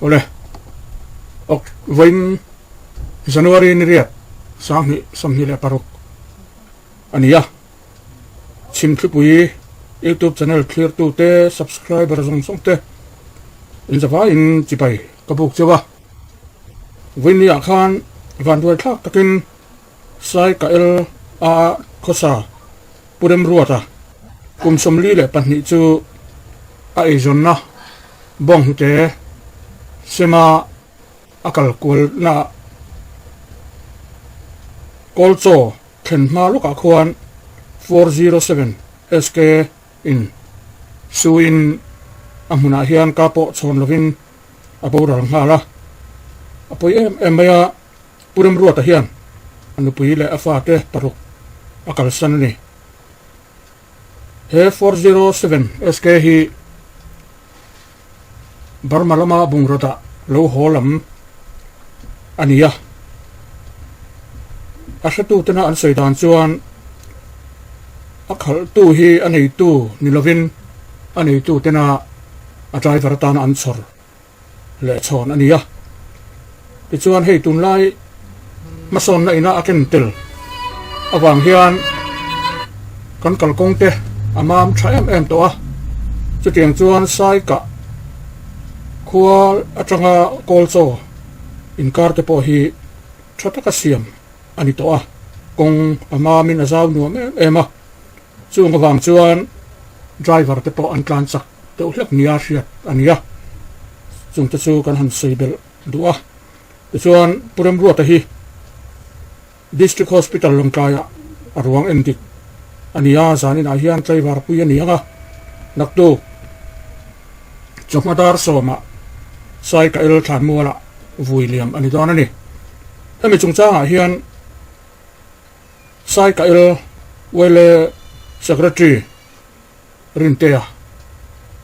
Awle, Oct vawiin January ni riat sanghnih 26 a ni a, Chhimthlipui YouTube channel thlirtute subscriber zawng zawng te inzavaiin chibai ka buk cheu a, vawiin ni ah khan vanduai thlak takin Sai ka el a khawsa Pu Remruata kum 42 chu a eizawnna bawnghnute sema a kal kualna Kawlchaw thlen hma lawkah khuan 407 SK in suin a hmunah hian ka pawh chhawn lovin a boral nghal a, a pawi em em mai a. Pu Remruata hian a nupui leh a fate paruk a kalsan a ni. He 407 SK hi Burma lama bungraw dah lo haw lam a ni a. A hretutena an sawi dan chuan a khalhtu hi a neitu ni lovin a neitutena a driver atana an chhawr leh chhawn a ni a. Tichuan hei tunlai hmasawnna ina a ken tel avang hian kan kalkawng te a mam tha em em tawh a. Chutiang chuan Saikah khua atanga Kawlchaw inkar te pawh hi tha taka siam a ni tawh a. Kawng a mamin a zau nuam em em a. Chung avang chuan driver te pawh an tlan chak deuh hlek nia hriat a ni a, chungte chu kan han sawi belh duh a. Tichuan Pu Remruata hi District Hospital Lawngtlaiah a ruang en dik a ni a, zaninah hian tlaivar pui a ni ang a, naktuk chawhma dar sawmah Saikael Thlanmualah vui liam a ni dawn a ni. Hemi chungchangah hian Saikael Wele Secretary Rintea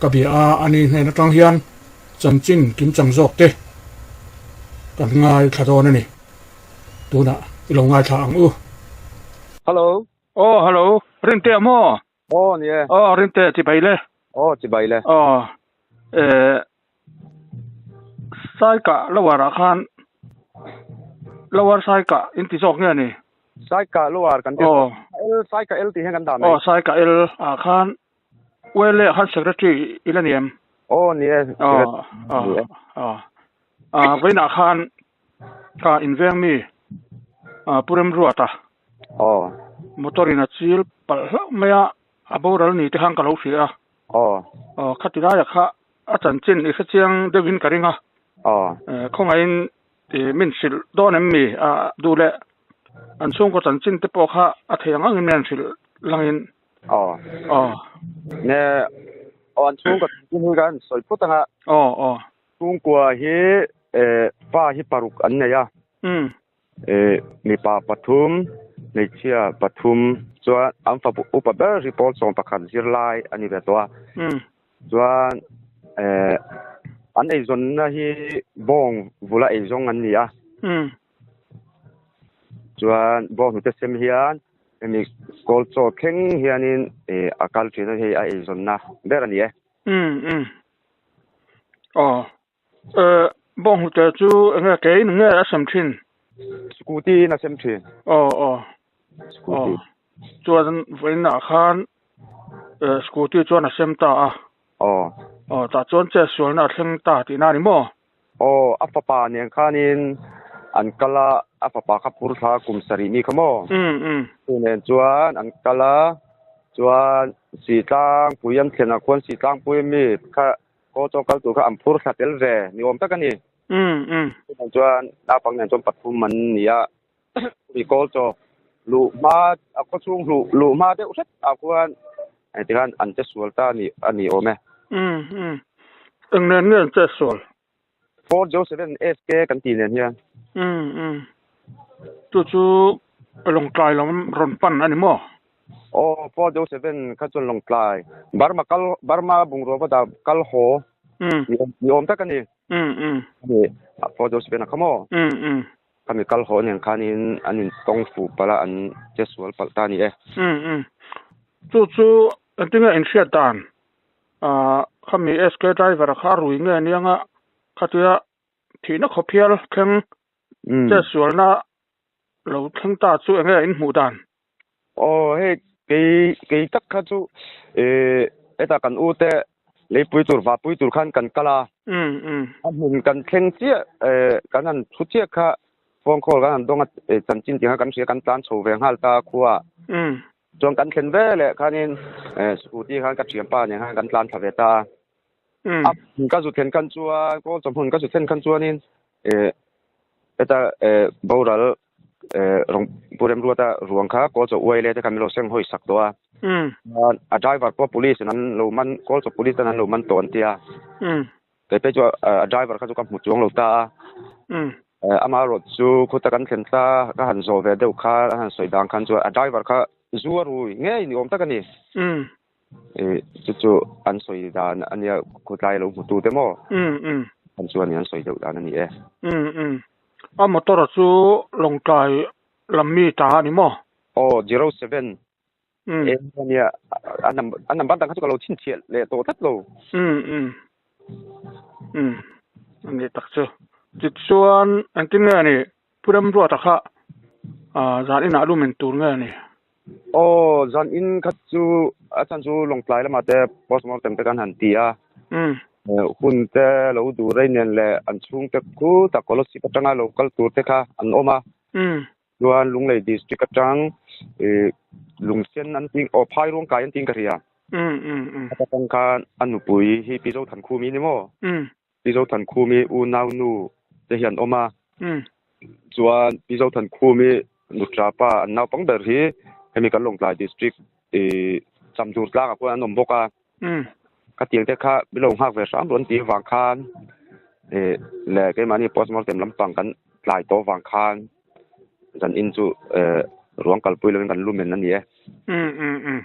ka bia a, ani hnen atang hian chanchin kimchang zawk te kan ngaithla dawn a ni. Tunah i lo ngaithla ang u. Hello. Aw hello, Rintea maw? Aw ni e. Aw Rintea chibai le. Aw chibai le. Aw eh Saikah lower ah khan lower Saikah in ti zawk nge ni? Saikah lower kan ti. Aw. L Saikah L tih hian kan dah mai. Aw Saikah L ah khan ULA khan secretary i la ni em? Aw ni e. Aw aw aw. Ah vawiinah khan ka inveng mi Pu Remruata. Aw. Motor in a chil palh hlauh mai a, a boral ni te khan ka lo hria a. Aw. Aw khati laia kha a chanchin i hrechiang deuhin ka ring a. Aw. Khawngaihin i min hrilh dawn em mi? A duh leh an chhungkaw chanchin te pawh kha a thei ang angin min han hrilh langin. Aw. Aw. Ne aw an chhungkaw chanchin hi kan sawi phut ang a. Aw aw. Chhungkua hi pa hi paruk an nei a. Umm. Mipa pathum, hmeichhia pathum chuan an fa upa ber hi pawl 11 zirlai a ni ve tawh a. Chuan an eizawnna hi bawng vula eizawng an ni a. Chuan bawng hnute sem hian hemi kawl chaw thleng hianin a kal thin a, hei a eizawnna ber a ni e. Aw. Eh, bawnghnute chu enge kein nge a sem thin? Scooty in a sem thin. Aw aw. Scooty. Aw. Chuan vawiin ah khan eh scooty chuan a sem ta a. Aw. Aw, tah chuan chetsualna a thleng ta tihna a ni maw? Aw, a fapa nen khanin an kal a, a fapa kha phur thla kum sarih mi kha maw? Um um. Chu nen chuan an kal a, chuan Sitlangpui an thlen ah khuan Sitlangpui ami kha Kaw chaw kal tur kha an phur thla tel ve ni awm tak a ni. Chuvang chuan naupang nen chuan pathum an ni a, mi kawl chaw luh hma a khaw chhung hluh luh hma deuh hret ah khuan engti khan an che sual ta a ni awm e. Eng nen nge an che sual? 407 SK kan tih nen hian. Chu chu Lawngtlai lam rawn pan a ni maw? Aw, 407 kha chuan Lawngtlai Burma kal Burma bungrua va dah kal haw ni awm tak a ni. Ani 407 a kha maw? Khami kal haw nen khanin an intawng fuh palh a, an che sual palh ta a ni e. Chu chu engtinge inhriat dan? Khami SK driver kha a rui nge aniang a, khatia. Thihna khawp hial thleng chetsualna lo thleng ta chu enge in hmuh dan? Aw hei kei kei tak kha chu eh hetah kan u te leipui tur vahpui tur khan kan kal a. A hmun kan thleng chiah eh kan han thu chiah kha phone call kan han dawng a chanchin tih kha kan hria kan tlan chho ve nghal ta a khua. Chuan kan thlen ve leh khanin scooty khan ka thianpa nen khan kan tlan thla ve ta a. A hmun ka zu thlen khan chuan kawl chawhmun ka zu thlen khan chuanin eh heta eh boral eh rawng Pu Remruata ruang kha kawl chaw uai leh te khan min lo seng hawi sak tawh a. Chuan a driver pawh police in an lo man kawl chaw police ten an lo man tawh an ti a. Kei phei chu a driver kha chu ka hmu chuang lo ta a. Amaherawh chu khuta kan thlen tla ka han zawh ve deuh kha a han sawi dan khan chuan a driver kha zu a rui ngei ni awm tak a ni. Chu chu an sawi dan a nia khawtlai lo hmu tu te maw? An chuan an sawi deuh dan a ni e. A motor chu Lawngtlai lam mi ta a ni maw? Aw, 07 Eng a nia, a number a number dang kha chu ka lo chhinchhiah leh tawh tlat lo. Umm umm umm a ni tak chu. Tichuan engtin nge a ni Pu Remruata kha ah zan inah lu men tur nge a ni? Aw zan in kha chu a chhan chu Lawngtlai lamah te postmortem te kan han ti a. Hun te lo duh rei nen leh an chhungte khu tak Kolasib atanga lo kal tur te kha an awm a. Chuan Lunglei District atang ih Lungsen an tih aw Phairuang kai an tiin ka hria. Heta tang khan a nupui hi Pi Zothankhumi ni maw? Pi Zothankhumi unau nu te hi an awm a. Chuan Pi Zothankhumi nutra pa an naupang ber hi hemi kan Lawngtlai District ih Chamdur tlangah khuan an awm bawk a. Ka tiang te kha min lo nghak ve hram rawn tih avang khan ih leh keimahni postmortem lampang kan tlai tawh avang khan zan in chu eh ruang kalpui lovin kan lumen a ni e. Umm umm umm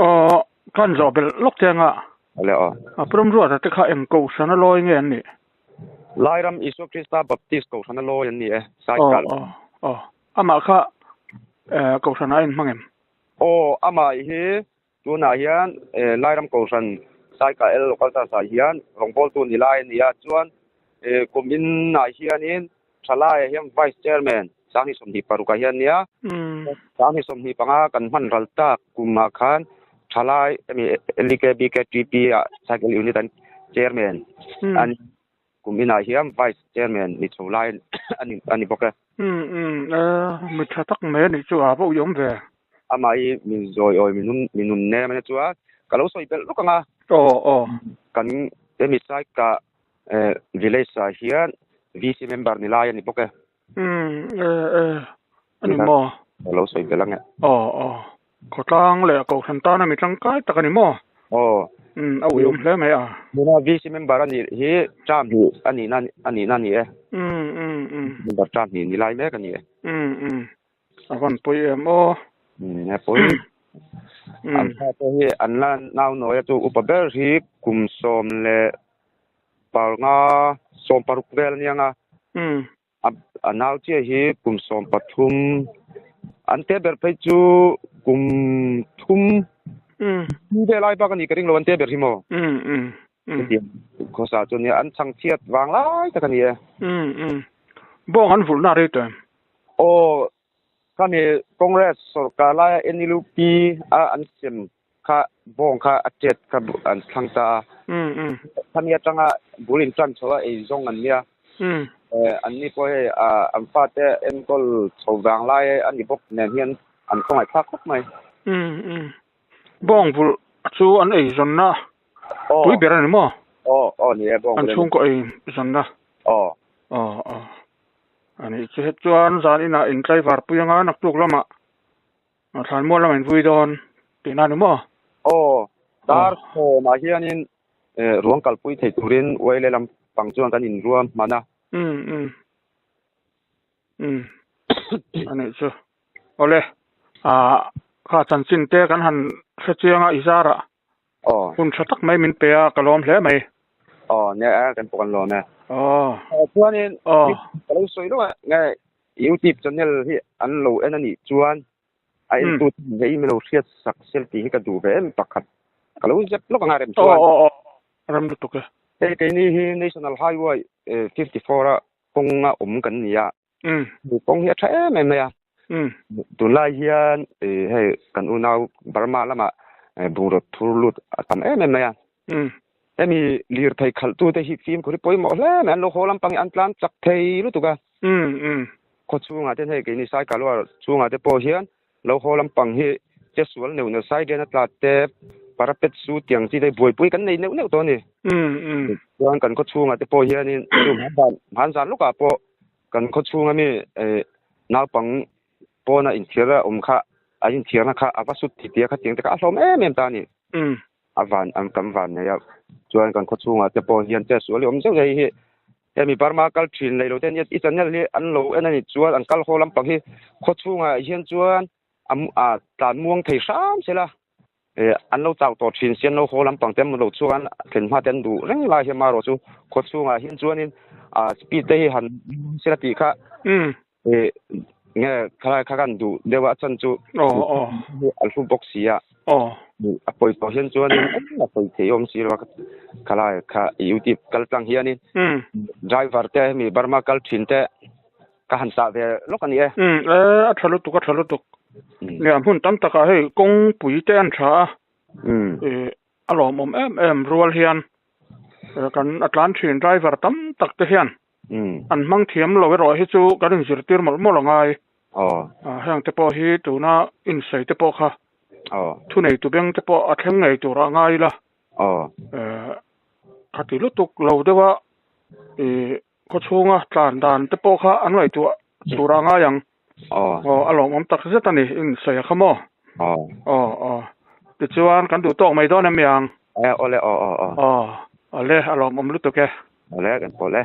aw kan zawh belh lawk che anga. Awle aw. A Pawm Ruata te kha eng kohhran a lawi nge an nih? Lairam Isua Krista Baptist kohhran a lawi an ni e, Saikal. Aw aw aw amah kha eh kohhran ah a inhmang em? Aw amah hi Tunah hian Lairam Kohhran Saika L Local Church ah hian rawngbawltu ni lai a ni a, chuan kum inah hianin Thalaiah hian Vice Chairman 2026 ah hian a nia, 2025 kan hman ral tak kumah khan Thalai hemi LKBKTP ah Saika L Unit an Chairman a ni. Kum inah hian Vice Chairman ni chho lai a ni bawk e. Umm umm e, mi tha tak mai a nih chu a va uiawm ve. Amah hi min zawi awi min min nun nem a nia chuan ka lo sawi belh lawk ang a. Aw aw. Kan hemi Saika village ah hian VC member ni lai a ni bawk e. Umm e e a ni maw? Ka lo sawi belh ang e. Aw aw. Khawtlang leh Kohhran tana mi tangkai tak a ni maw? Aw. Umm a uiawm hle mai a. Tuna VC member a nih hi term hnih a nihna a nihna a ni e. Umm umm umm. Member term hnih ni lai mek a ni e. Umm umm. A van pawi em aw. Umm a pawi. An fa te hi an la nau nawi a chu upa ber hi kum 15 16 vel a niang a. Umm. A nau chiah hi kum 13 an te ber phei chu kum thum vel ai bak a ni ka ring lo an te ber hi maw? Chutiang khawsa chu nia an chhang chhiat vang lai tak a ni e. Bawng an vulhna rei tawh em? Aw khami Congress sorkar laia NLUP a an sem kha bawng kha a chet kha an thlang ta a. Khami atanga bul in tan chho a ei zawng an nia. An ni pawh hei an fate enkawl chho vang lai a ni bawk nen hian an khawngaih thlak khawp mai. Bawng vulh chu an ei zawnna pui ber a ni maw? Aw aw ni e bawng An chhungkaw ei zawnna. Aw. Aw aw. A nih chu het chuan zan inah intlaivar pui anga naktuk lamah A thlan mual lam in vui dawn tihna a ni maw? Aw, dar sawmah hianin ruang kalpui thei turin uaile lam pang chuan kan inruam hman a. Umm umm umm a nih chu. Awle, ah kha chanchin te kan han hre chiang a i zarah Aw. Hun tha tak mai min pe a, ka lawm hle mai. Aw, nia e, kan pawh kan lawm e. Aw. Aw, chuanin Aw. ka lo sawi deuh a, nge YouTube channel hi an lo en a nih chuan a entu te hei min lo hriat sak sel tih hi ka duh ve em pakhat. Ka lo zep lawk anga rem chuan. Aw, aw, aw, rem lutuk e. Hei keini hi National Highway 54 a kawnga awm kan ni a. Kawng hi a tha em em mai a. Tunlai hian hei kan unau Burma lamah bungraw thur lut a tam em em mai a. Hemi lirthei khalhtute hi fimkhur hi pawimawh hle mai, an lo haw lampang hi an tlan chak thei lutuk a. Khaw chhungah te hei keini Saikaloa chhungah te pawh hian lo haw lampang hi che sual neuh neuh side a tla te parapet su tiang chi te buaipui kan nei neuh neuh tawh a ni. Chuan kan khaw chhungah te pawh hianin chu hmanzan lawkah pawh kan khaw chhunga mi naupang pawna inthiar a awm kha a inthiarna kha a va sut ti tia khatiang te kha a hlawm em em ta a ni. A van an kan van nei a chuan kan khaw chhungah te pawh hian che sual hi awm zeuh hei hi hemi Burma kal thin lei lo te i channel hi an lo en a nih chuan an kal haw lampang hi khaw chhungah hian chuan a a tlan muang thei hram se la eh an lo chau tawh thin si an lo haw lampang te an lo chuan thlen hma te an duh reng lai hian marawh chu khaw chhungah hian chuanin a speed te hi han se la tih kha Eh, nge khalai kha kan duh deuh a chan chu Aw, aw. a hlu bawk si a. Aw. A pawi tawh hian chuan in a pawi thei awm si lo a khalai kha YouTube kal tlang hianin Mm. driver te hemi Burma kal thin te ka han chah ve lawk a ni e. Mm, e a tha lutuk a tha lutuk. Mm. Nia hmun tam takah hei kawngpui te an tha a. Mm. Eh, a lawmawm em em rual hian eh, kan a tlan thin driver tam tak te hian An hmang thiam lo erawh hi chu kan inzirtir mawlh mawlh a ngai. Heng te pawh hi tuna insawi te pawh kha thuneitu beng te pawh a thleng ngei tur a ngai ila. Khati lutuk lo deuha khaw chhunga tlan dan te pawh kha an ngaihtuah tur a ngai ang. Aw a lawmawm tak zet a ni insawi a kha maw? Aw aw tichuan kan duh tawk mai dawn em mi ang? Awle aw aw aw. Awle a lawmawm lutuk e. Awle kan pawlh e.